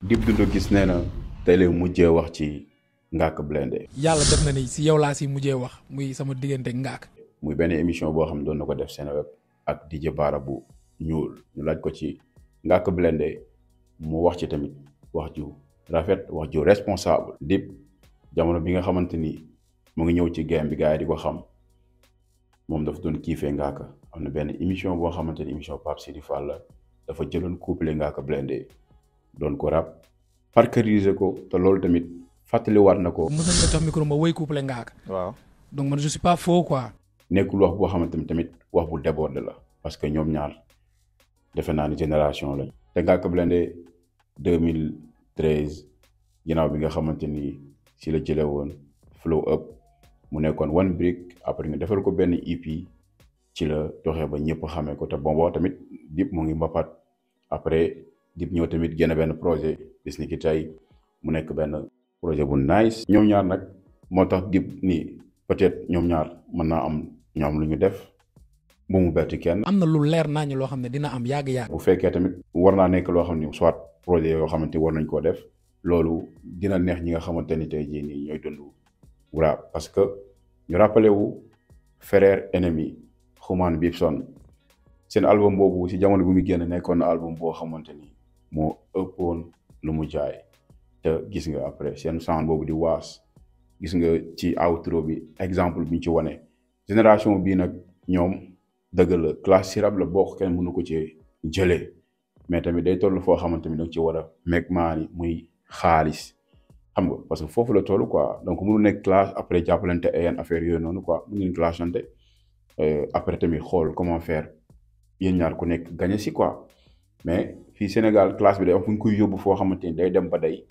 Dip Doundou Guiss nee na tey lay mujjee wax ci Ngaaka Blindé. yàlla def na ni si yow laa si mujjee wax muy sama diggante Ngaaka. muy benn émission boo xam ne doon na ko def Seneweb ak DJ Bara bu ñuul ñu laaj ko ci Ngaaka Blindé mu wax ci tamit wax ju rafet wax ju responsable. Dip jamono bi nga xamante ni mu ngi ñëw ci game bi gars yi di ko xam moom dafa doon kiifee Ngaaka am na benn émission boo xamante ni émission Pape Sidi Fall la dafa jëloon couple Ngaaka Blindé doon ko rap parceriser ko te loolu tamit fàttaliwaat na ko. mën nañ la jox micro ma wéy couple Ngaaka. waaw donc man je suis pas faux quoi. nekkul wax boo xamante ni tamit wax bu déborde la parce que ñoom ñaar defe naa ni génération lañ. te Ngaaka Blindé 2013 ginnaaw bi nga xamante ni si la jëlee woon flow up mu nekkoon One Brick après nga defal ko benn EP ci la doxee ba ñëpp xamee ko te bon tamit Dip mu ngi mbapat après Dip ñëw tamit génn benn projet bis ni ki tey mu nekk benn projet bu nice. ñoom ñaar nag moo tax Dip ni peut-être ñoom ñaar mën naa am ñoom lu ñu def bu mu betti kenn. am na lu leer naa ñu loo xam ne dina am yàgg-yàgg. bu fekkee tamit war naa nekk loo xam ni soit projet yoo xamante war nañ koo def loolu dina neex ñi nga xamante ni tey jii nii ñooy dund rap parce que ñu rappelé wu frère ennemi Xuman Bibson seen album boobu si jamono bi muy génn nekkoon na album boo xamante ni moo ëppoon lu mu jaay te gis nga après seen sound boobu di waas gis nga ci outro bi exemple bi ñu ci wane génération bii nag ñoom dëgg la classe si rap la bokk kenn mënu ko ci jëlee mais tamit day toll foo xamante ni da nga ci war a meg maani muy xaalis xam nga parce que foofu la toll quoi donc mënu nekk classe après jàppalante ay yenn affaire yooyu noonu quoi mu ngi clashante après tamit xool comment faire yéen ñaar ku nekk gagné si quoi mais fii Sénégal classe bi day am fu ñu koy yóbbu foo xamante ni day dem ba day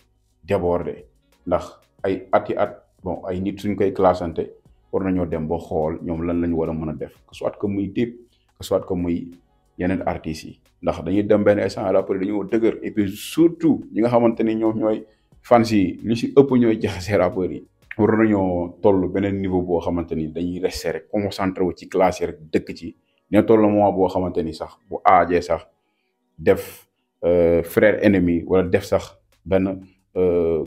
déborder ndax ay ati at bon ay nit suñ koy classante war nañoo dem ba xool ñoom lan la ñu war a mën a def que soit que muy Dip que soit que muy yeneen artistes yi ndax dañuy dem benn instant après dañoo dëgër et puis surtout ñi nga xamante ni ñoom ñooy fans yi li si ëpp ñooy jaxase rappeurs yi. war nañoo toll beneen niveau boo xamante ni dañuy rester rek concentré wu ci classe yi rek dëkk ci dina toll moment boo xamante ni sax bu aajee sax def frère ennemi wala def sax benn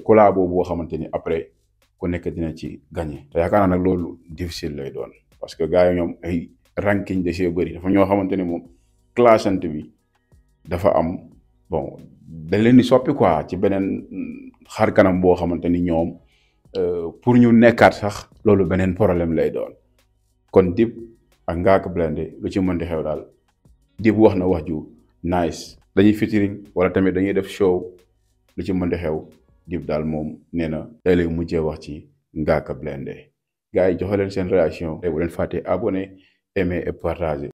collabo boo xamante ni après ku nekk dina ci gagné te yaakaar naa nag loolu difficile lay doon parce que gars yi ñoom ay ranking de chez bëri dafa ñoo xamante ni moom classante bi dafa am bon dañ leen di soppi quoi ci beneen xar kanam boo xamante ni ñoom pour ñu nekkaat sax loolu beneen problème lay doon kon Dip ak Ngaaka Blindé lu ci mën di xew daal Dip wax na wax ju nice dañuy featuring wala tamit dañuy def show lu ci mën di xew Dip daal moom nee na tey lay mujjee wax ci Ngaaka Blindé gars yi joxe leen seen réaction te bu leen fàtte abonné aimer et partager